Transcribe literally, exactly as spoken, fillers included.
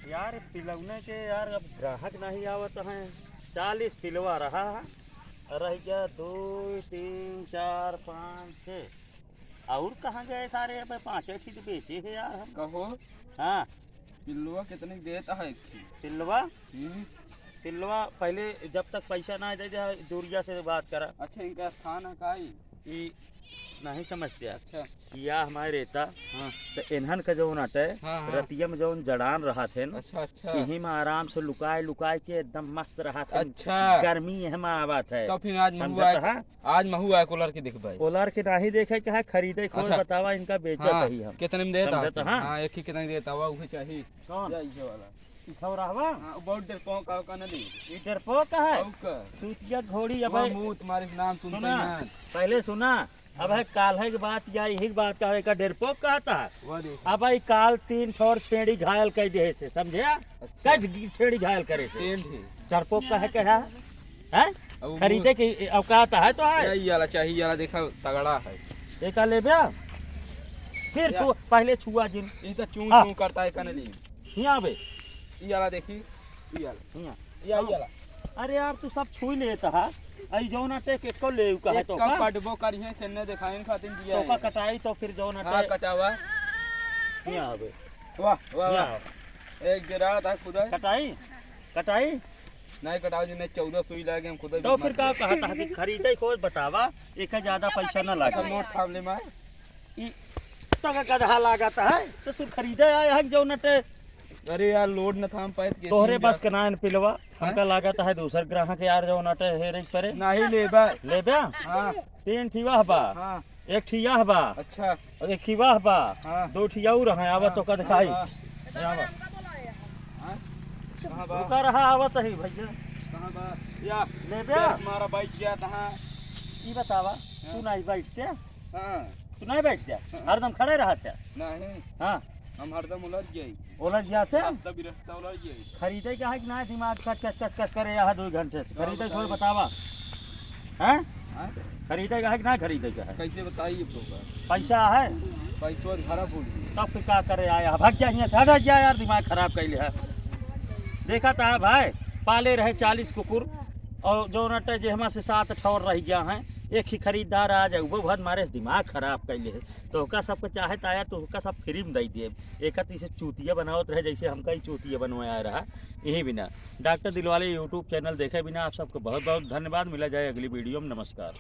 यार, पिलौने के यार, अब ग्राहक नहीं आवत हैं। चालीस पिलवा रहा है, रह गया दो, तीन, चार, पाँच, छः। और कहाँ गए सारे? अब पाँचे ठी तो बेचे हैं यार हम। कहो। हाँ। पिलवा कितने देता है एक ठी? पिलवा? हम्म। पिलवा पहले जब तक पैसा ना दे दे, दूरिया से बात करा। अच्छा, इनका स्थान है का ई? ई नहीं समझते आप? अच्छा। या हमारे रहता, हाँ। तो इन्हन का जौन अटे, हाँ, हाँ। रतिया में जौन जड़ान रहा थे न, अच्छा, अच्छा। यही में आराम से लुकाए लुकाए के एकदम मस्त रहा थे। अच्छा। गर्मी यह में आवत है। तो फिर आज महुआ समझत है? आज महुआ कूलर के देखबे। कूलर के नहीं देखे के है, खरीदे खोज अच्छा। बतावा, इनका बेचत हाँ, ही हम। कितने में देता समझत है? हाँ। हाँ, एक ही कितने में देता हुआ, उहे चाहिए। कौन? या इहे वाला। ई छौराहवा? हाँ, उ बहुत डरपोक का, का न दी। ई डरपोक का है? और का? चूतिया घोड़ी, अब वह है। मुंह तुम्हारे नाम सुनते सुना, हैं। पहले सुना, अब है काल है की बात या यही बात का है, का डरपोक कहता है। वह देखो। अब भाई काल तीन ठोर छेड़ी घायल कर दे से, समझे? अच्छा। कई छेड़ी घायल करे से। टेंट है। डरपोक का है, क्या है? हैं? अब वो खरीदे की औकात है तो है। यही वाला चाहिए, वाला देखा तगड़ा है। देखा ले बे। फिर या। छुआ, पहले छुआ जिन। ई तो चूं हाँ। चूं करता है, कने ली। हियाँ आवे। ई वाला देखी, ई वाला। हियाँ। या, ई वाला। अरे यार, तू सब छुई लेता है। आई जौन अटे के को ले का है एक तो का का? पटबो करिहे, केने देखाइन खातिर दिया तो का है। कटाई तो फिर जौन हाँ, अटे। कटावा। हियाँ आवे। वाह, वाह, हियाँ वाह। आवे। एक जरा था खुदा। कटाई? कटाई? नहीं कटाओ जी, नहीं चौदह सुई लागे, हम खुदा तो फिर का कहता है कि खरीदे को बतावा, एक ज्यादा पैसा ना लागे। मोट थाम ले मार। ई तक गधा लागत है, तो तू खरीदे आया है जौन अटे। अरे यार, लोड न थाम पाए तो तोहरे कैसे बस के ना है पिलवा, हाँ? हमका लागत है दूसर ग्राहक यार जौन अटे हेरे परे। नहीं लेबा। लेबे? हाँ। तीन ठिया बा। हाँ। एक ठिया बा। अच्छा। और एक ठिया बा। हाँ। दो ठिया और हैं, आवा हाँ। तो का दिखाई। हाँ। आवा। हाँ? कहाँ बा? रुका रहा, आवत ही भैया। कहाँ बा? या, लेबे? हमारा बाइक गया तहाँ। ई बतावा, हाँ। तू नहीं बैठते? हाँ। तू नहीं बैठ जा, हाँ। हरदम खड़े रहा था। नहीं। हाँ। हम हरदम उलझ जाई। उलझ जाते? रास्ता भी रास्ता उलझ जाई। खरीदे का है कि ना, दिमाग कच कच कच कच करे यहाँ दो घंटे से। हाँ, खरीदे छोड़ बताइए। बतावा। हैं? हाँ? खरीदे का है कि ना खरीदे का है? कैसे बताइए तो का? पैसा है? पैसवा तो घरा भूल गए। तब फिर का करे आया? भाग जा यहाँ से, हट जा यार, दिमाग खराब कैले है। देखा था भाई, पाले रहे चालीस कुकुर और जौन अटे जे हमा से सात ठौर रह गया है, एक ही खरीदार आ जाए, वो भर मारे दिमाग खराब कैले है। तो ओका सबके चाहे त आया तो ओका सब फ्री में दे दिए। एक तो इसे चूतिया बनावत रहे, जैसे हमका ही चूतिया बनवाया रहा। यही बिना डॉक्टर दिलवाले YouTube चैनल देखे बिना आप सबको बहुत बहुत धन्यवाद। मिला जाए अगली वीडियो में। नमस्कार।